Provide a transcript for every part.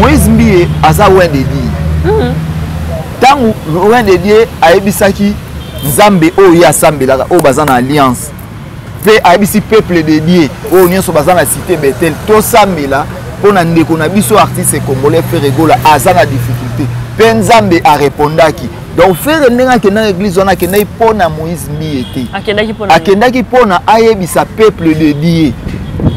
Moïse Mbiye aza oint de Dieu. Ntango oint de Dieu ayebisaki Nzambe oyo ye asambelaka, oyo baza na alliance, mpe ayebisi peuple de Dieu oyo nyonso baza na cité Bethel, tosambela mpo na ndeko na biso artiste congolais Ferre Gola aza na difficulté, mpe Nzambe arépondaki. Donc Ferre ndenge akendaki église wana, akendaki mpo na Moïse Mbiye te, akendaki mpo na ayebisa peuple de Dieu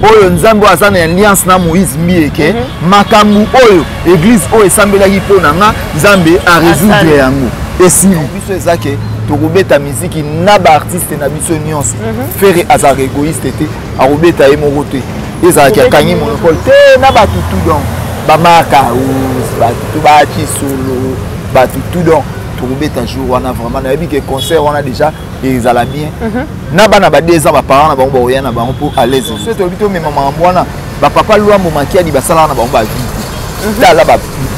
oyo Nzambe oyo aza na alliance na Moïse Mbiye ke makambo oyo église oyo esambelaki mpo na nga, Nzambe arésoudre yango, esili. Biso eza ke tokobeta miziki na baartiste na biso nyonso. Ferre azalaka égoïste te, akobeta ye moko te, ezalaki akangi monopole te na bato tout. Donc bamarka ous bato tout baci solo bato tout, donc tokobeta jour wana. Vraiment nayebi ke concert wana déjà ezala bien na bana ba 2 ans, baparent na bango bakoya na bango mpo à l'aise. So toyebi tomema makambo wana, bapapa Lwambo Makiadi basalaka na bango bavie te. Tala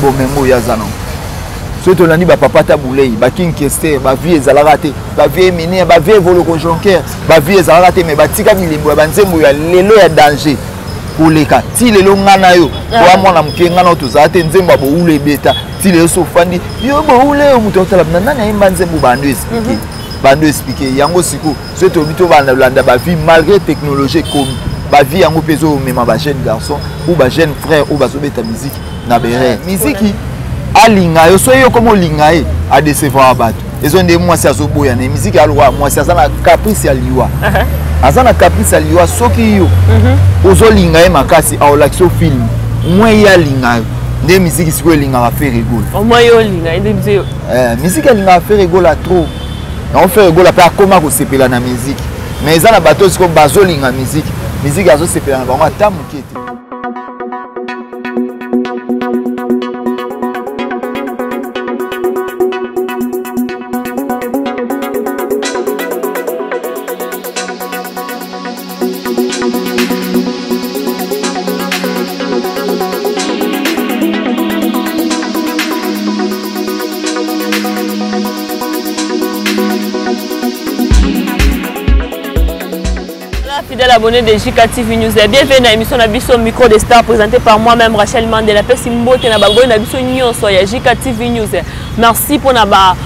bomengo oyo aza nango. Soki tolandi bapapa ta bulei, baking Kester, bavie ezalaka te, bavie Eminia, bavie Evoloko Jonker, bavie ezalaka te, mais batika bilembo ya banzembo ya lelo ya danger koleka ti lelo. Nga na yo oya mwana moke, nga na yo tozala te, nzembo ya bowulu ebeta ti lelo. So ofandi yo bowulu oyo, moto otala na nani ayemba nzembo, bando expliquer, bando expliquer yango. Sikoyo soki tolobi tobanda landa bavie, malgré technologie ekomi, bavie yango mpe ezomema bajeune garçon ou bajeune frère oyo bazobeta musique na berere. Miziki alinga yo, soki yo komi olinga ye, adecevoir bato. Ezo nde mwasi azoboya na ye miziki, alokola mwasi aza na caprice ya liwa, aza na caprice ya liwa. Soki yo ozolinga ye makasi, aolakisa yo film mwa ye alinga yo nde miziki. Sikoyo elingaka Ferre Gola, miziki alingaka Ferre Gola trop. Yango Ferre Gola mpe akóma kosepela na miziki, mais eza na bato sikoyo bazolinga miziki, miziki azosepela na bango ata moke te. Fidèle abonné de JK TV News, bienvenue dans l'émission na biso Micro des Stars présentée par moi-même Rachel Mandela. Pesi mbote na baboy na biso nyonso ya JK TV News. Merci pour na ba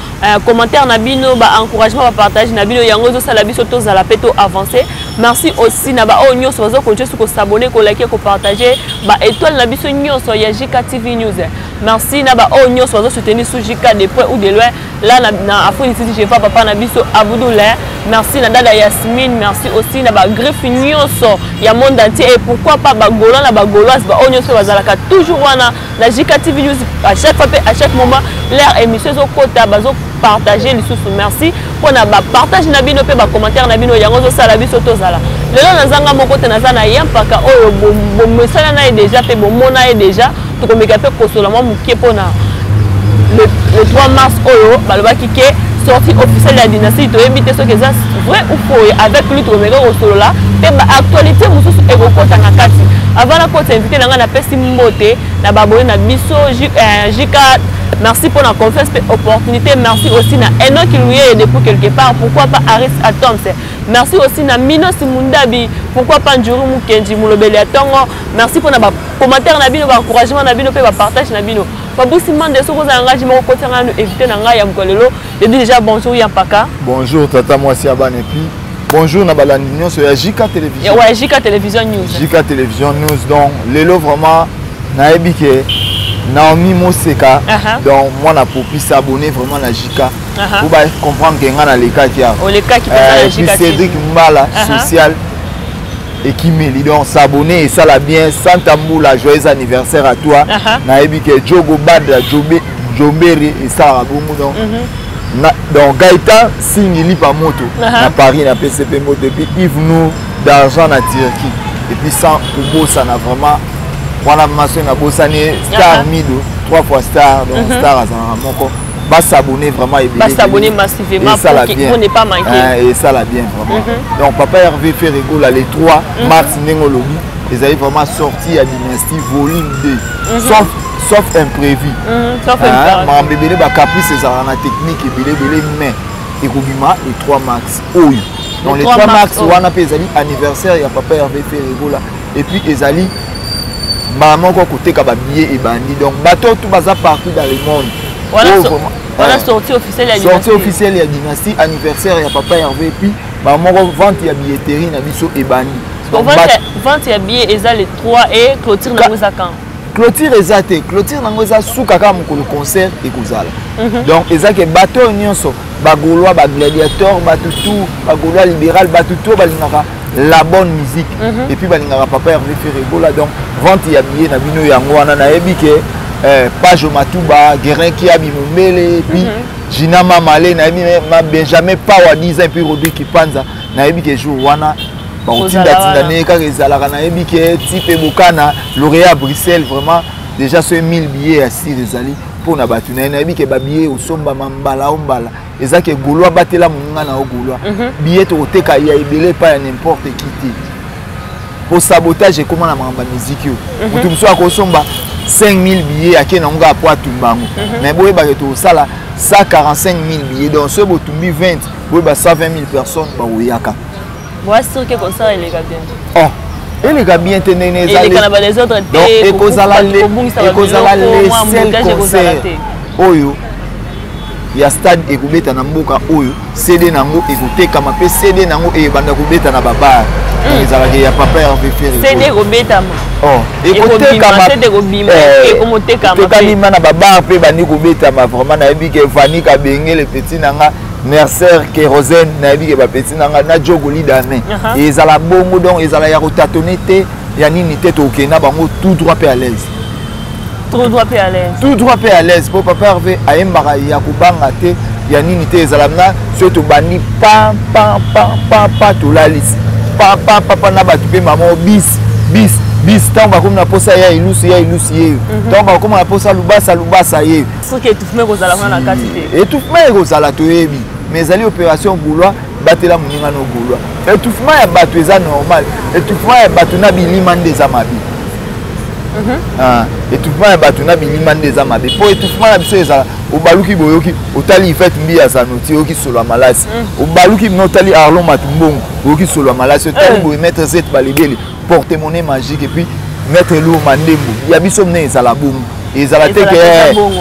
commentaire na bino, ba encouragement, ba partage na bino, yango zo sala biso to zala pe to avancer. Merci aussi na ba oyo nyonso bazo continuer ko s'abonner, ko liker, ko partager ba étoile na biso nyonso ya JK TV News. Merci na ba oyo nyonso bazo soutenir sous JK de près ou de loin. Là na Afrique du Sud, je vois papa na biso Abdoulaye. Merci na dada Yasmine, merci aussi na ba griffe nyonso ya monde entier et pourquoi pas ba Gaulois na ba Gauloises, ba oyo nyonso bazalaka toujours wana na JK TV News à chaque fois à chaque moment leur émission ezokota, bazo partager lisusu. Merci mpona ba partage na bino mpe ba commentaire na bino, yango ezosala biso tozala lelo. Nazanga moko te, naza na ye mpaka oyo bomesana na ye déjà mpe bomona ye déjà. Tokomeka mpe kosola mwa moke mpona le 3 mars oyo balobaki ke sortie officielle ya dynastie. Toyebi te soki eza vrai ou faux. Avec lui tokomeka kosolola mpe baactualité mosusu ekokɔta na kati. Avant nakota invité na ngai, napesi mbote na baboye na biso JK. Merci pour la confiance et opportunité. Merci aussi na Enoch Louye depuis quelque part, pourquoi pas Aris Atoms. Merci aussi na Minos Mundabi, pourquoi pas Njuru Mukenji Mulobeli Atongo. Merci pour na ba commentaire na bino, ba encouragement na bino pe ba partage na bino. Fabrice Mande, soko za ngaji moko kota nga no invité na ngai ya mokolo. Je dis déjà bonjour Yampaka. Bonjour tata mwasi ya bana, et puis bonjour na balandi nyonso ya JK Télévision. Ouais, JK Télévision News. JK Télévision News. Donc lelo vraiment nayebi ke Naomi Moseka, donc mwana popi, s'abonner vraiment na JK po ba comprendre ke nga nalekaki awa. Olekaki mpenza na Et puis JK. Cédric Mbala social ekimeli, donc s'abonner esala bien. Santa Mbula, joyeux anniversaire à toi. Nayebi ke Jogo Badra Jobe Jombere esalaka bongo. Donc donc Gaëtan Singi Lipa Moto na Paris, na PCP Moto, et puis Yves Nour d'argent na Turquie, et puis sans kobosana vraiment wana maso nabosani Star Mido, trois fois star. Donc star azalaka moko, basabonner vraiment ebele. Basabonner massivement Esala pour, bien. pour ne pas manquer. Hein, esala bien vraiment. Donc papa Hervé Ferre Gola, les 3 mars, ndenge olobi, ezali vraiment sortie ya dynastie volume 2, sauf imprévu. Sauf Hein, imprévu. makambo ebele, bacaprice ezalaka na technique ebele ebele, mais ekobima le 3 mars oyo. Donc Le le 3 3 mars mars oyo. wana mpe ezali anniversaire ya papa Hervé Ferre Gola, et puis ezali Mbala moko koteka babillet ebandi. Donc bato tout baza partout dans le monde. Wana sortie officielle ya sortie officielle ya dynastie, anniversaire ya papa Hervé. Puis mbala moko vente ya billetterie na biso ebandi. Vente ya billet eza le 3 et clôture nango eza quand? Clôture eza te, clôture nango eza suka kaka mokolo concert ekozala. Donc eza ke bato oyo nyonso, bagaulois, bagladiateur, bato tout, bagaulois libéral, bato tout balingaka la bonne musique et puis balingaka papa Hervé Ferre Gola. Donc vente ya billet na bino yango wana. Nayebi ke Page Matuba, Guérin Kiabi Mombele, et puis Gina Mamale, nayebi ma Benjamin Pawa 10 ans, et puis Rodrigue Kipanza, nayebi ke jour wana bakotindatinda ndenge kaka ezalaka. Nayebi ke Tipe Bokana, lauréat à Bruxelles, vraiment déjà so 1000 billets ya sire ezali mpona bato na ye. Nayebi ke babillet osombama mbala o mbala, eza ke gaulois batela moninga na yo gaulois. Billet tokoteka ya ebele epai ya n'importe qui te, po sabotage ekóma na makambo ya miziki oyo. Moto mosusu akosomba 5000 billets, ake nango kaka po atumba yango. Mais boyebake tokosala 145 000 billets. Donc soki botumbi 20, boyeba 120 000 personnes bakoyaka. Boassurke concert eleka bien? Oh, eleka bien te ndenge eleka na badésordre te? Ekozala le seul concert oyo ya stade ekobeta na mboka oyo CD nango ekotekama mpe CD nango ebanda kobeta na babar. Ezalaka ya papa Hervé Ferre. CD ekobetama? Oh, ekotekama, ekomotekama na babar mpe bandi kobetama. Vraiment nayebi ke Vani Kabengele, petit na nga, Mercer Kérosène, nayebi ke bapeti na nga na Jogo Lidame, ezala bongo. Donc ezala ya kotâtonner te, ya nini te, tokokende na bango tout droit mpe à l'aise. Tout droit mpe à l'aise. Tout droit mpe à l'aise, mpo papa Hervé ayembaka ya kobanga te, ya nini te. Ezala na soki tobandi pa pa pa pa pa, tolalisi pa pa pa pa na bato mpe mama bis bis bis. Ntango bakomi na posa ya elusu, ya elusu ye. Ntango bakóma na posa lubasa, lubasa ye. Soki étouffement ekozala kuna na kati te? Étouffement ekozala, toyebi, mais ezali opération gaulois batela moninga no gaulois. Étouffement ya bato eza normal, étouffement ya bato na bilima nde eza mabe. Étouffement ya bato na bilima nde eza mabe, mpo étouffement na biso ezala obaluki, boyoki, otali Ifete Mbi ya Zanoti, oyoki solo ya malasi. Obaluki bino, otali Arlon Matumbongo, oyoki solo ya malasi. Otali boye maître Zet Balebele, porte monnaie magique, et puis maître Lour Mandembo ya biso mne. Ezala bongo, ezala te ke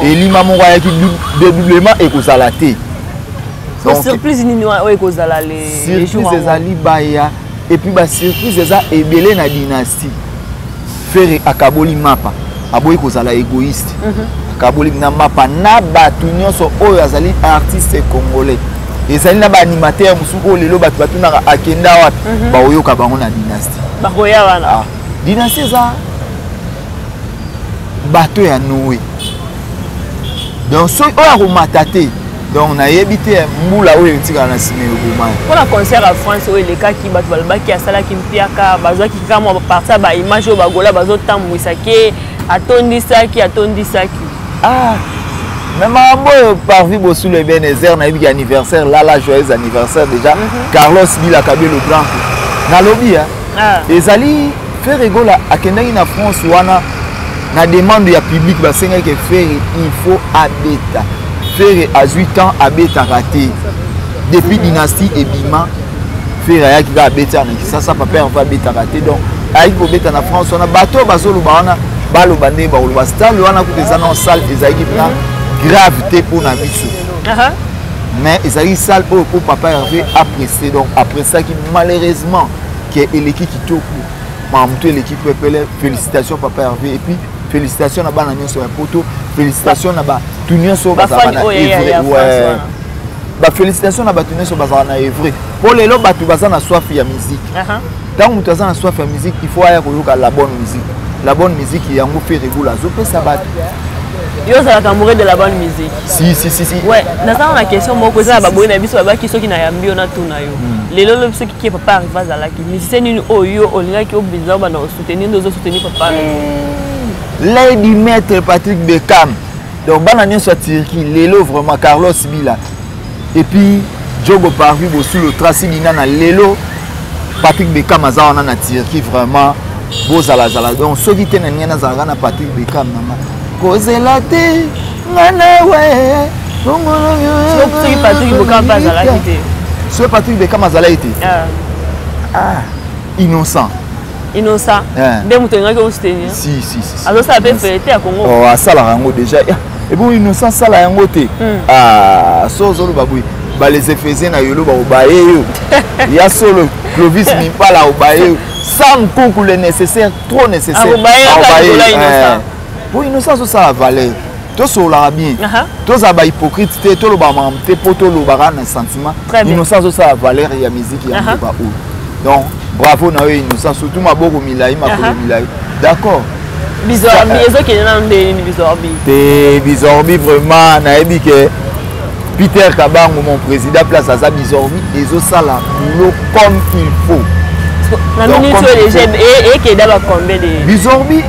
elima moko ayaki, dédoublement ekozala te. Surprise nini oyo ekozala? Surprise ezali baya, et puis basurprise eza ebele na dynastie. Ferre akaboli mapa, aboyi kozala égoïste. Akaboli na mapa na bato nyonso oyo azali artiste congolais. Ezali na baanimateur mosusu oyo lelo bato batunaka akenda wapi, baoyoka bango na dynastie. Bakoya wana? Ah, dynastie eza bato ya Noé. Donc soki oyo akomata te, donc nayebi te mbula oyo etikala na nsima eboma. Mpona concert ya France oyo elekaki, bato balobaki asalaki mpiaka, bazwaki kaka mwa partie ya baimage oyo bagola bazotambwisaki, atondisaki, atondisaki. Ah, mais makambo oyo Parvi Bosulu Ebenezer, nayebiki anniversaire lala, joyeux anniversaire déjà. Carlos Bilaka Belo Blanco, nalobi ya ezali Ferre Gola akendaki na France wana na demande ya public. Basengaki Ferre il faut abeta. Ferre azwi temps abetaka te depuis dynastie ebima. Ferre ayaki kaka abeti na Kisasa, papa Herve abetaka te. Donc ayaki kobeta na France wana. Bato oyo bazoloba wana, baloba nde bakoloba. Stade wana kuta eza na salle ezalaki mpena grave te mpona biso, mais ezalaki salle oyo mpo papa Herve apprécié. Donc appréciaki, malheureusement ke eleki kitoko, makambo to eleki pepele. Félicitation papa Hervé, et puis félicitation na bana nyonso ya poto, félicitation na bato nyonso bazalaka na Évry, bafélicitation na bato nyonso bazalaka na Évry, mpo lelo bato baza na soif ya musique. Ntango moto aza na soif ya musique, il faut aya koyoka la bonne musique. La bonne musique yango Ferre Gola azopesa bato. Yo ozalaka amoureux de la bonne musique? Si, si, si, si. Ouais, naza na question moko eza na baboyi na biso, babaki soki nayambi yo, natuna yo. Lelo lobi soki kie papa Hervé azalaki musicien nini oyo yo olingaki obinza, obanda kosoutenir nde ozosoutenir papa? Lady Maître Patrick Beckham, donc bana nyonso ya Turquie lelo, vraiment Carlos Bila et puis Jogo Parvi Bosulo Tracy Dinana. Lelo Patrick Beckham aza wana na Turquie, vraiment bozalazala. Donc soki te na ndenge nazalaka na Patrick Beckham nanga kozela te nga na we. Soki Patrick Beckham mpe azalaki te? Soki Patrick Beckham azalaki te, ah, innocent. Innocent nde moto alingaki osoutenir. Si, si, si. Azosala mpe fierté ya Congo. Oh, asalaka yango déjà. Ebongo Innocent asala yango te. Ah, so ozoloba boye, ba les Éphésiens na yolo baobaye yo. Ya solo Clovis Mimpala obaye yo. Sam Kunku, le nécessaire, trop nécessaire. Akobaye. Po Innocent azosala valeur. Tosololaka bien, tozala bahypocrite te, tolobaka makambo te mpo tolobaka na sentiment. Innocent azosala valeur ya musique ya mboka oyo. Donc bravo na yo Innocent, surtout maboko milai, makolo milai, d'accord. Bizorbi ezokende nano nde nini, Bizorbi? Te, Bizorbi vraiment nayebi ke Peter Kabango, mon président, place aza, Bizorbi ezosala boulot comme il faut. Na minute oyo déjà ekenda ba combien de Bizorbi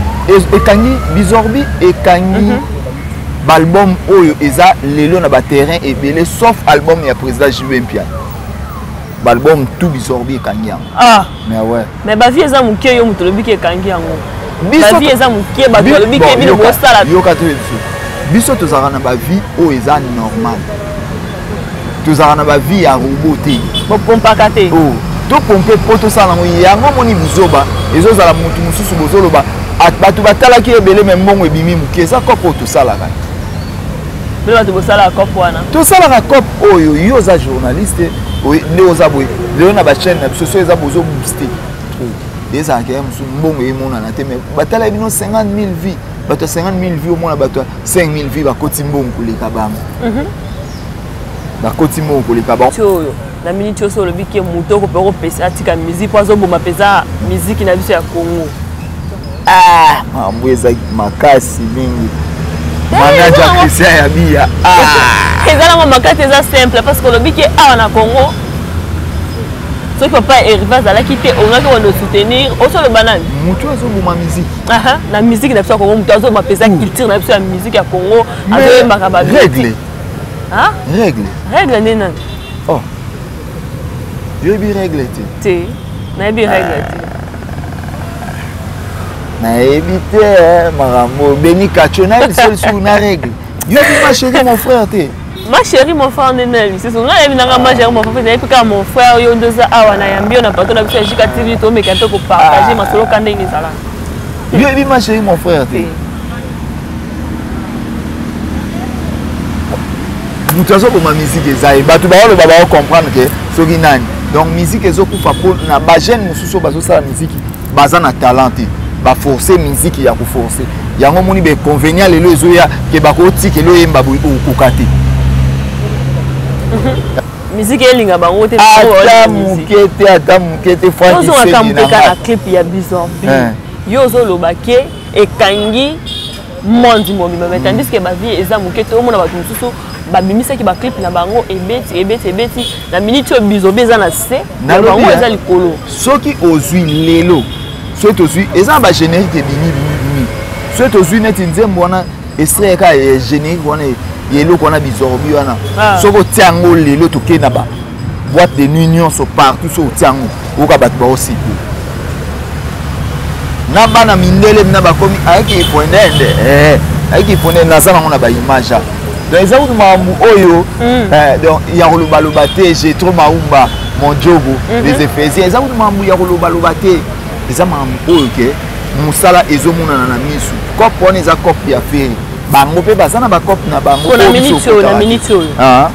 ekangi? Bizorbi ekangi baalbum oyo eza lelo na baterrain ebele, sauf album ya président JB Mpiana. Baalbum tout, Bizorbi ekangi yango. Ah. Mais ouais. Mais bavues eza moke. Yo moto olobi ke ekangi yango, bavues eza moke. Bato balobi ke bino bosala. Yoka to biso, biso tozalaka na bavues oyo eza normal, tozalaka na bavues ya robot te. Bopompaka te. Oh, topompe mpo tosala yango. Yango moni buzoba ezozala motu mosusu bozoloba bato batalaki ebele, me mbongo ebimi moke. Eza coop oyo tosalaka. Bino bato bosalaka coop wana? Tosalaka coop oyo. Yo oza journaliste nde oza boye lelo na bachaîne na biso. So eza bozobooste trop, ezalaka ya mosusu mbongo emonana te, mais batala bino 50 000 vues. Bato ya 50 000 vues, omona bato ya 5 000 vues bakoti mbongo koleka bango, bakoti mbongo koleka bango. Oyo na miniti oyo olobi ke moto oko mpe okopesa atika musique mpo azoboma mpenza miziki na biso ya Congo. Ah, makambo eza makasi mingi, manager Christian ya biya. Ah. Eza nango makasi, eza simple parce que olobi ke awa na Congo, soki papa Herve azalaki te, ongaki wanda osoutenir osoloba nani? Motu azoboma musique. Na musique na biso ya Congo, moto azoboma mpenza culture na biso ya musique ya Congo, azoyembaka ba Règle. Règle. Règle nde nani? Oh, yoyebi règle te? Te, nayebi règle te. Nayebi te makambo Beni Kacho, nayebi so lisusu na règle. Yoyebi Ma chérie mon frère te? Ma chérie mon frère nde nani lisusu? Ngai nayebi nanga Ma chérie mon frère, nayebi kaka mon frère. Yo nde oza awa, nayambi yo na plateau na biso ya Jika TV, tomeka mpe kopartage masolo ka ndenge ezala. Yoyebi Ma chérie mon frère te? Moto azoboma musique eza ye. Bato baoloba, baocomprendre ke soki nani. Donc musique ezokufa mpo na bajeune mosusu oyo bazosala musique baza na talent te, baforce musique ya koforce yango. Omoni bainconvénient lelo ezoya ke bakotikela oyemba boye, okoka te. Musique elinga bango te. Ata moke te, ata moke te. Ozongaka moke kaka na clip ya Bizorbi. Yo ozoloba ke ekangi monde mobimba, mais tandis que bavues eza moke te. Omona bato mosusu babimisaki baclip na bango, ebeti, ebeti, ebeti. Na miniti oyo Bizobi eza na se, bango eza likolo. Soki ozwi lelo, soki tozwi, eza na bagénérique ebimi bimi bimi. Soki tozwi neti nzembo wana, extrait kaka ya générique wana ya eloko wana, Bizorbi wana, soki otia yango lelo, tokei na ba boîte de nuit nyonso partout, soki otia yango, oyoka bato baosepela na bana mindele na bakomi ayaki epondende, ayaki epondende. Naza nango na baimage. Donc eza kutu makambo oyo donc ya kolobaloba te. Jetro Maumba, mon jogo, les Éphésiens, eza kutu makambo ya kolobaloba te. Eza makambo oyo ke mosala ezomonana na misu. Coop wana eza coop ya Ferre, bango mpe baza na bacoop na bango. Na minute oyo, na minute oyo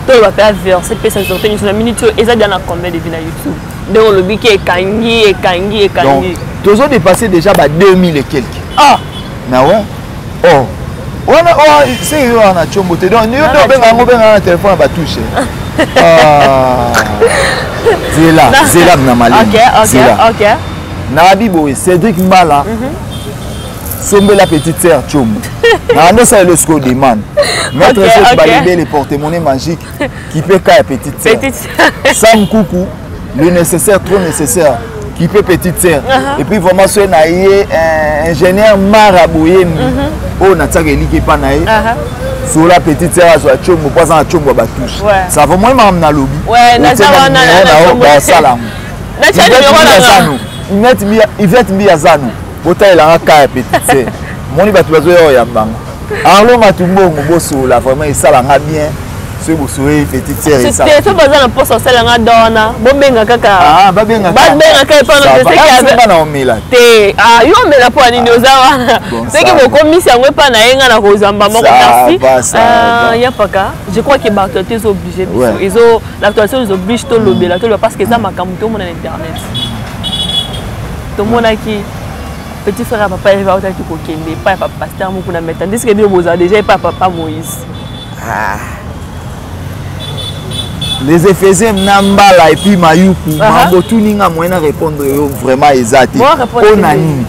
toyeba mpe averse pesa sorte nyonso. Na minute oyo eza dia na combien de vues na YouTube, ndenge olobi ke ekangi, ekangi, ekangi? Tozo dépassé déjà ba 2000 et quelques. Ah. Na ouais, oh wana, oh se yo wana tshombo te. Donc yo nde obenga yango, obenga na telefone ya batouche. Zela, zela na malemi. Zela. Nabi boye, Cédric Mbala, sombela petite sœur tshombo na ndo osala eloko demande. Maître Jacques Balibele, porte-monnaie magique qui peut ka ya petite sœur. Sam Kuku, le nécessaire, trop nécessaire, qui peut petite sœur. Et puis vraiment soki na ye ingénieur Mara Boyembi oyo natiaka eliki epa na ye, sola petite sœur azwa tshombo mpo aza na tshombo ya batouche. Ça va moi makambo nalobi basala yango. Ivete Mbi azano botalelanga ka ya petite sœur. Moni bato bazoya oyambango, Arlo Matumbongo, bosola vraiment esalanga bien. Soki bosoye petite sœur esala te, soki baza na mposa osala nga don wana, bobenga kaka. Ah, babenga babengaka epa na na omela te. Ah, yo omela mpo ya nini? Oza wana, soki bokomisi yango epa na ye, nga na kozamba moko. Merci ya paka. Je crois que baactualité ezo oblige biso, ezo l'actualité nous oblige tolobela, toloba, parce que eza makambo tomona na internet. Tomonaki petit frère ya papa Eva autaki kokende epai ya papa pasteur moko na mais tandis que bino bozala déjà epai ya papa Moïse. Ah. Les Éphésiens na mbala et puis mayuku. Mambo tuninga, moyen na répondre yo vraiment eza te. Mpo na nini?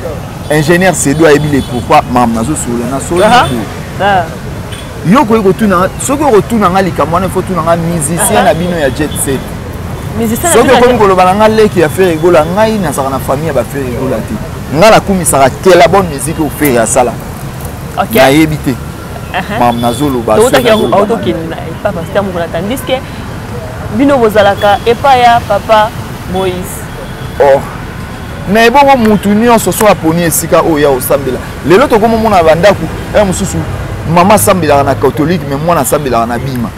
Ingénieur Sedo ayebi le pourquoi mam nazosolola na solo. Yo koyi kotuna, soki okotuna nga likambo wana, ifo tuna nga musicien na bino ya jet set. Soki okomi koloba na nga leki ya Ferre Gola, ngai nazalaka na famille ya baFerre Gola te. Ngai nakumisaka ke la bonne musique oyo Ferre asala, nayebi te mam nazoloba. Autokende na epa pasteur moko na, tandis que bino bozalaka epai ya papa Moïse. Oh, na ebongo mutu nyonso so aponi esika oyo ya kosambela. Lelo tokomomona bandako ya mosusu, mama asambelaka na catholique, mais mwana asambelaka na bima.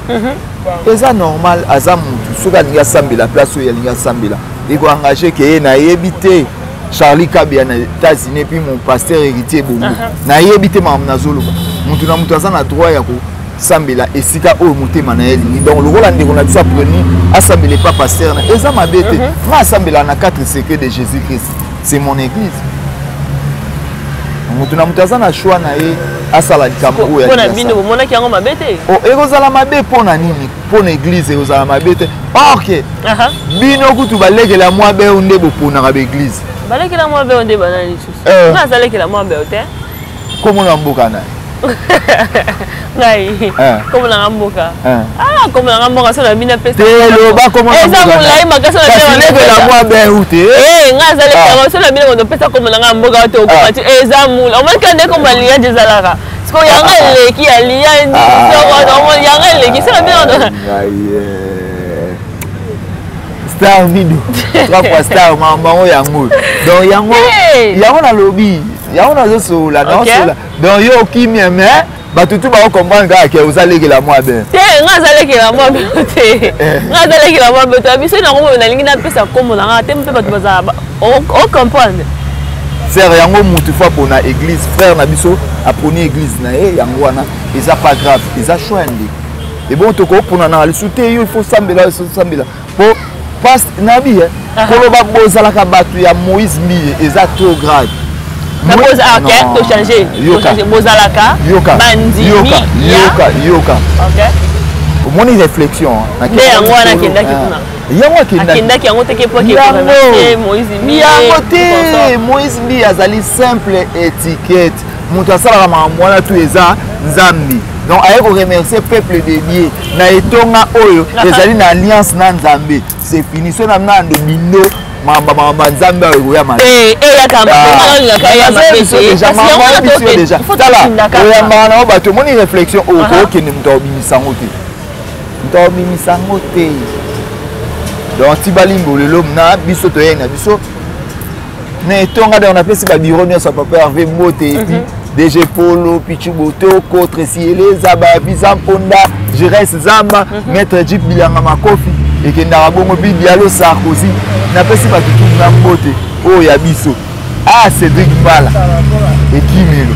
Eza normal, aza mutu, soki alingi asambela place oyo alingi asambela, ekoengage ke ye nayebi te. Charlie Kabia na États-Unis, puis mon pasteur Héritier Bongo, nayebi te makambo nazoloba. Mutu na mutu aza na droit ya kosambela esika oyo motema na ye elingi. Donc lokola ndeko na biso apreni asambela epa pasteur na, eza mabe te. Nga asambelaka na 4 secret de Jésus Christ, c'est mon église. Moto na moto aza na choix na ye, asala likambo oyo. Mpo na bino, bomonaki yango mabe te? Ekozala mabe mpo na nini? Mpo na église ekozala mabe te. Or ke bino kutu balekela mwa beo nde boponaka baeglise. Balekela mwa beo nde banani lisusu? Nga azalekela mwa beo te. Komona mboka na ngai, komonanga mboka, ah, komonanga mboka so na bino apesa. Te, loba. Eza molai makasi. Lekela mwa beu te. Ngai azalekela so na bino, moto opesa komonanga mboka te, okoma ti eza mula, omoni nde koma liage ezalaka sikoyo, yango eleki ya liage, yango eleki so na bino. Star mido, trois fois star, makambo yango yango. Donc yango yango nalobi, yango nazosolola, naosolola. Donc yo okimia, mais bato tu bakocomprendre kaka ke ozalekela mwa bien. Te, nga azalekela mwa bien te, nga azalekela mwa bien te. Biso nango oyo nalingi napesa nkombo na nga te, mpe bato bazala ocomprendre. Sœur, yango mutu faut apona église. Frère na biso aponi église na ye, yango wana eza pas grave, eza choix ya ndeko. Ebongo tokopona na lisu te, yo il faut sambela, sambela po pas nabi koloba bozalaka bato ya Moïse Mbiye, eza trop grave. Bozalaka bandimi. Yoka, yoka, omoni réflexion. Nde yango wana akendaki kuna. Yango. Akendaki yango te ke po Moïse Mbiye. Yango te, Moïse Mbiye azali simple étiquette. Moto asalaka makambo wana tu eza Nzambe. Donc aye koremercier peuple de Dieu na etonga oyo ezali na alliance na Nzambe. C'est fini. So na ngando bindo makambo makambo ya Nzambe oyo ekoya. Mabebiso tala, oyambaka nango bato, omoni réflexion oyo kookende, moto akobimisa yango te, moto akobimisa yango te. Donc ti balimbo lelo na biso, toyei na biso na etonga. Donc napesi babiro nyonso ya papa Hervé mbote, et puis DG Polo Pichu Botoko, Tracy Eleza, Bavisa Mponda, Jires Zamba, Maître Jip Bilanga Makofi, ekendaka bongo bi Dialo Sarkozy. Napesi bato tu na mbote oyo ya biso. Ah, Cédric Mbala ekimelo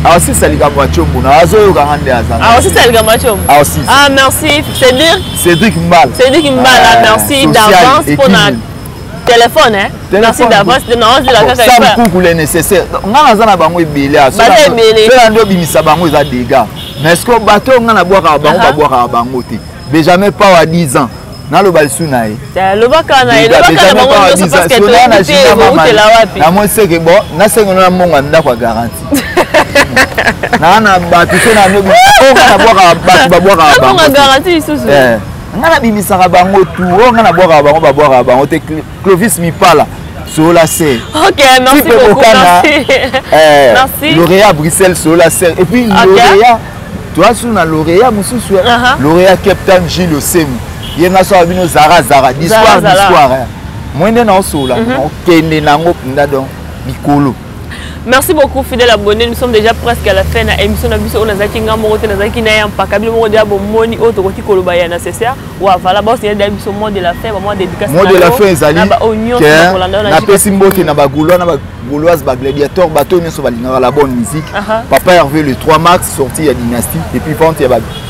aosisa likambo ya Tshombo na azoyokanga nde aza. Aosisa likambo ya Tshombo. Aosisa. Ah, merci Cédric. Cédric Mbala. Cédric Mbala, merci d'avance mpona téléphone, hein. Merci d'avance de naozela kaka. Sam Kuku, le nécessaire. Nga naza na bango ebele. Baza ebele. Soki nde obimisa bango, eza dégâts. Mais est ce que bato oyo nga nabwakaka bango, babwakaka bango te? Benjamin Pawa, 10 ans, naloba lisu na ye. Lobaka na ye, lobaka na bango nyonso, parce que toyebi te boutela wapi. Namoni seke bon, nasengo na mbongo ya ndako ya garantie naa na bato so na oyo nga nabwakaka, bato babwakaka bango. Garantie lisusu. Nga nabimisaka bango tu, oyo nga nabwakaka bango, babwakaka bango te. Clovis Mipala, sola ser. Ok, merci beaucoup. Merci. Merci. Lauréat Bruxelles, sola ser. Et puis lauréat, toa su na lauréat mosusu, lauréat Cape Town, Gilles Osemu. Ye nga so bino zara zara d'histoire d'histoire. Moi nde naosola, okende nango mpenza donc likolo. Merci beaucoup, fidèle abonné. Nous sommes déjà presque à la fin de l'émission. Na biso, on a zaki nga moko te, nazaki na ya mpaka bino moko deja bomoni oyo tokoki koloba ya nécessaire. Wa voilà, ba osi ya biso mot de la fin, ba mot dédicace. Mot de la fin ezali ke napesi mbote na bagaulois na bagauloise, bagladiateur, bato nyonso balingaka la bonne musique. Papa Hervé, le 3 mars, sortie ya Dynastie et puis vente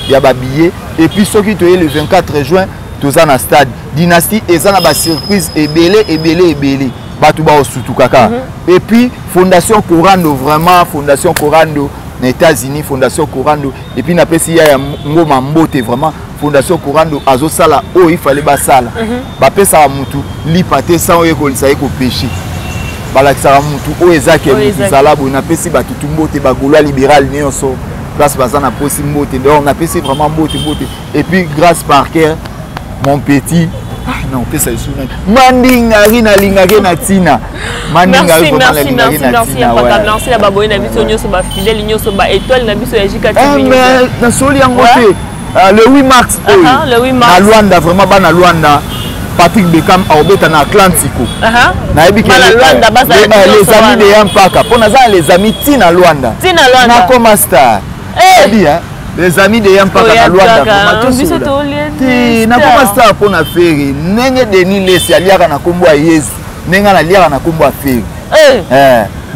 ya babillet. Et puis soki toye le 24 juin, toza na stade. Dynastie eza na basurprise ebele ebele ebele, bato baosutuka kaka. Et puis Fondation Corando, vraiment Fondation Corando na États-Unis, Fondation Corando. Et puis napesi ya Ngoma mbote. Vraiment, Fondation Corando azosala oyo ifale basala. Bapesaka mutu lipa te sans oyekolisa ye kopêcher. Balakisaka mutu oyo eza ke mutu zala boye. Napesi bato tu mbote, bagaulois libéral nyonso place baza, napesi mbote. Donc napesi vraiment mbote, mbote. Et puis Grâce Parker, mon petit, ah non, opesa esu nani, Mandingari, nalingaki na ntina. Mandingari, merci, merci, merci, merci, merci na baboye na biso nyonso, bafidèle nyonso, baétoile na biso ya Jika TV. Nasoli yango te, le 8 mars oyo na Lwanda, vraiment bana Lwanda, Patrick Beckham aobeta na Atlantico. Nayebi ke les amis de Yampaka, mpo naza na les amis ntina Lwanda, nakoma star. Ebi les amis de Yampaka na Lwanda, vraiment nakoma star mpo na Ferre. Ndenge Denis Lesi aliaka na nkombo ya Yesu, ndenge naliaka na nkombo ya Ferre.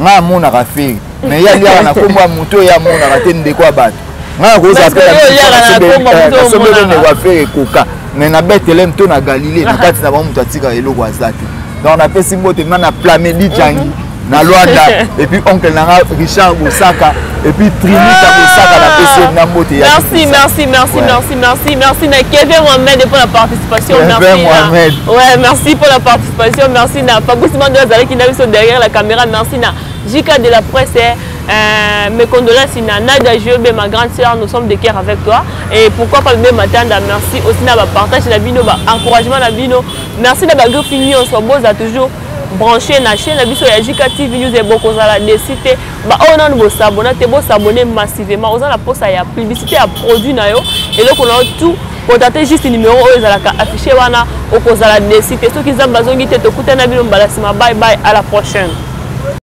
Ngai amonaka Ferre, mais ye aliaka na nkombo ya moto oyo amonaka te. Ndeko ya bato, ngai nakozala mpe nasombeli ndeko ya Ferre ekoka, mais na Bethlem to na Galilée, na kati na bango, moto atikaka eloko aza te. Donc napesi mbote nga na Plamedi Jangi na Lwanda, et puis oncle na nga Richard Bosaka, et puis Trinita Bosaka, napesi ye na mbote. Merci, merci, merci, merci, merci, merci na Kevin Mohamed pour la participation. Merci. Mohamed. Ouais, merci pour la participation. Merci na Fabrice Mando azalaki na biso derrière la caméra. Merci na JK de la presse. Mes condoléances na Nadia Jobe, ma grande sœur, nous sommes de cœur avec toi. Et pourquoi pas le Matanda, merci aussi na ba partage na bino, ba encouragement na bino. Merci na ba griffe nyonso, boza toujours branché na chaîne na biso ya JK TV News et bokozala déçus te. Ba oyo nanu bosabona te, bosabone massivement. Oza na posa ya publicité ya produit na yo, eloko na yo tout, contacte juste numéro oyo ezalaka affiché wana, okozala déçu te. Soki Nzambe azongi te, tokutana bino mbala nsima. Bye bye, à la prochaine.